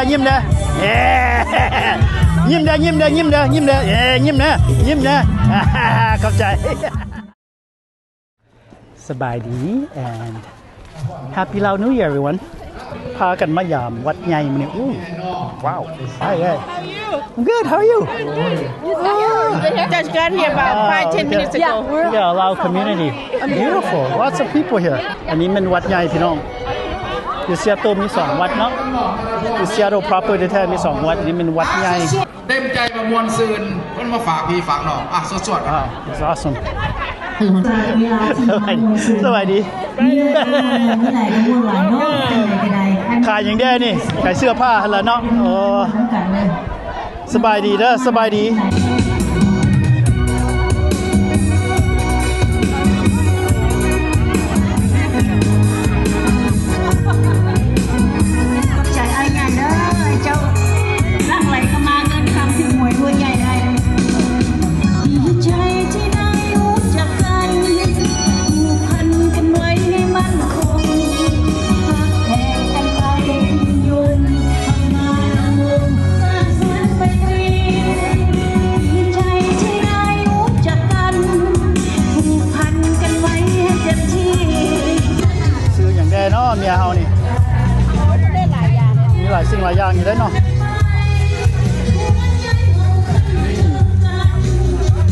ຍິ້ມເດີ້ ຍິ້ມເດີ້ ຍິ້ມເດີ້ ຍິ້ມເດີ້ ຍິ້ມເດີ້ ເອີ ຍິ້ມເດີ້ ຍິ້ມເດີ້ ຂອບໃຈ. ສະບາຍດີ and Happy Lao New Year everyone. ພາກັນມາຢາມວັດໃຫຍ່ມື້ນີ້. ໂອ້ ວ້າວ Hi, hi. I'm good. How are you? Just got here about five, ten minutes ago. Yeah, Lao community. Beautiful. Lots of people here. ອັນນີ້ແມ່ນວັດໃຫຍ່ພີ່ນ້ອງ. ຢູ່ Seattle ມີສອງວັດເນາະ. ຢູ່ Seattle proper ແທ້ໆ ມີສອງວັດ. ອັນນີ້ແມ່ນວັດໃຫຍ່. ເຕັມໃຈວ່າມ່ວນຊື່ນ ເພິ່ນມາຝາກພີ່ຝາກນ້ອງ. ອ່ະ ສວດໆ. Wow, that's awesome. ສະບາຍດີ ສະບາຍດີ. ຂາຍຫຍັງແດ່ນີ້? ຂາຍເສື້ອຜ້າຫັ້ນລະເນາະ. ໂອ້ ສະບາຍດີເດີ້ ສະບາຍດີ. ຂອບໃຈອ້າຍໃຫຍ່ເດີ້ ເຈົ້າຫຼັ່ງໄຫຼເຂົ້າມາເງິນຄຳຖືກຫວຍຫົວໃຫຍ່ໄດ້. ດີໃຈທີ່ໄດ້ຮູ້ຈັກກັນ ຜູກພັນກັນໄວ້ໃຫ້ໝັ້ນຄົງ ຮັກແພງກັນໄປ ຊື້ຫຍັງແດ່ເນາະເມຍເຮົານີ້? ມີຫຼາຍສິ່ງຫຼາຍຢ່າງຢູ່ເດ້ເນາະ.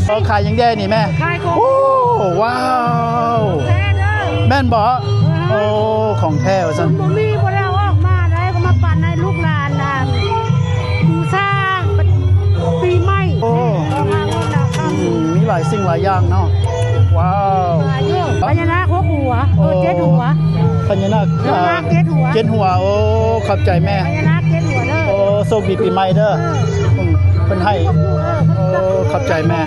ເຂົາຂາຍຫຍັງແດ່ນີ້ແມ່? ຂາຍຂອງ. ໂອ້ ວ້າວ ແທ້ເດີ້. ແມ່ນບໍ່? ເອີ ໂອ້ ຂອງແທ້ວ່າຊັ້ນ. ບໍ່ມີ ບໍ່ໄດ້ເອົາອອກມາໄດ໋ ກໍມາປັນໃຫ້ລູກຫຼານ ອ່າ ບູຊາປີໃໝ່. ໂອ້ ເອົາມາງວດໜ້າຄຳ. ອືມ ມີຫຼາຍສິ່ງຫຼາຍຢ່າງເນາະ. ວ້າວ ຫຼາຍຢູ່. ພະຍານາກຫົກຫົວ ເອີ ເຈັດຫົວ. ພະຍານາກ ພະຍານາກ ອ່າ ເຈັດຫົວ ເຈັດຫົວ. ໂອ້ ຂອບໃຈແມ່. ພະຍານາກເຈັດຫົວເດີ້. ໂອ້ ໂຊກດີປີໃໝ່ເດີ້. ເອີ ອືມ ເພິ່ນໃຫ້. ເອີ ຂອບໃຈແມ່.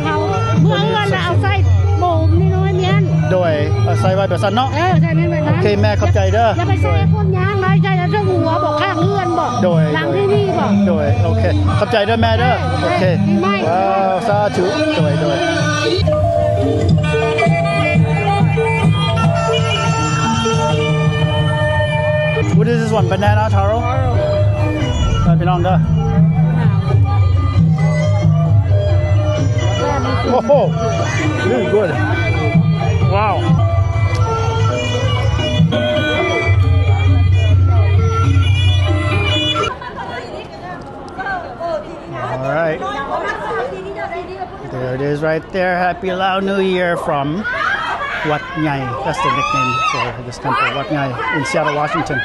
ເມື່ອເຮືອນລະເອົາໃສ່ໂບມນ້ອຍໆແມ່ນ. ໂດຍ ເອົາໃສ່ໄວ້ແບບຊັ້ນເນາະ. ເອີ ໃສ່ແມ່ນແບບນັ້ນ. ໂອເຄແມ່ ຂອບໃຈເດີ້. ຢ່າໄປໃສ່ພວກຍ່າງຫຼາຍ ໃສ່ແຕ່ເຮືອນບໍ ຂ້າງເຮືອນບໍ. ໂດຍ ຫຼັງທີ່ນີ້ບໍ. ໂດຍ ໂອເຄ ຂອບໃຈເດີ້ແມ່ເດີ້. ໂອເຄ ໂອເຄ ປີໃໝ່. ວ້າວ ສາທຸ. ໂດຍ ໂດຍ. What is this one? Banana taro? ເອີ ພີ່ນ້ອງເດີ້. ໂອ້ໂຫ really good. Wow. All right. There it is right there. Happy Lao New Year from ວັດໃຫຍ່. That's the nickname for this temple, ວັດໃຫຍ່ in Seattle, Washington.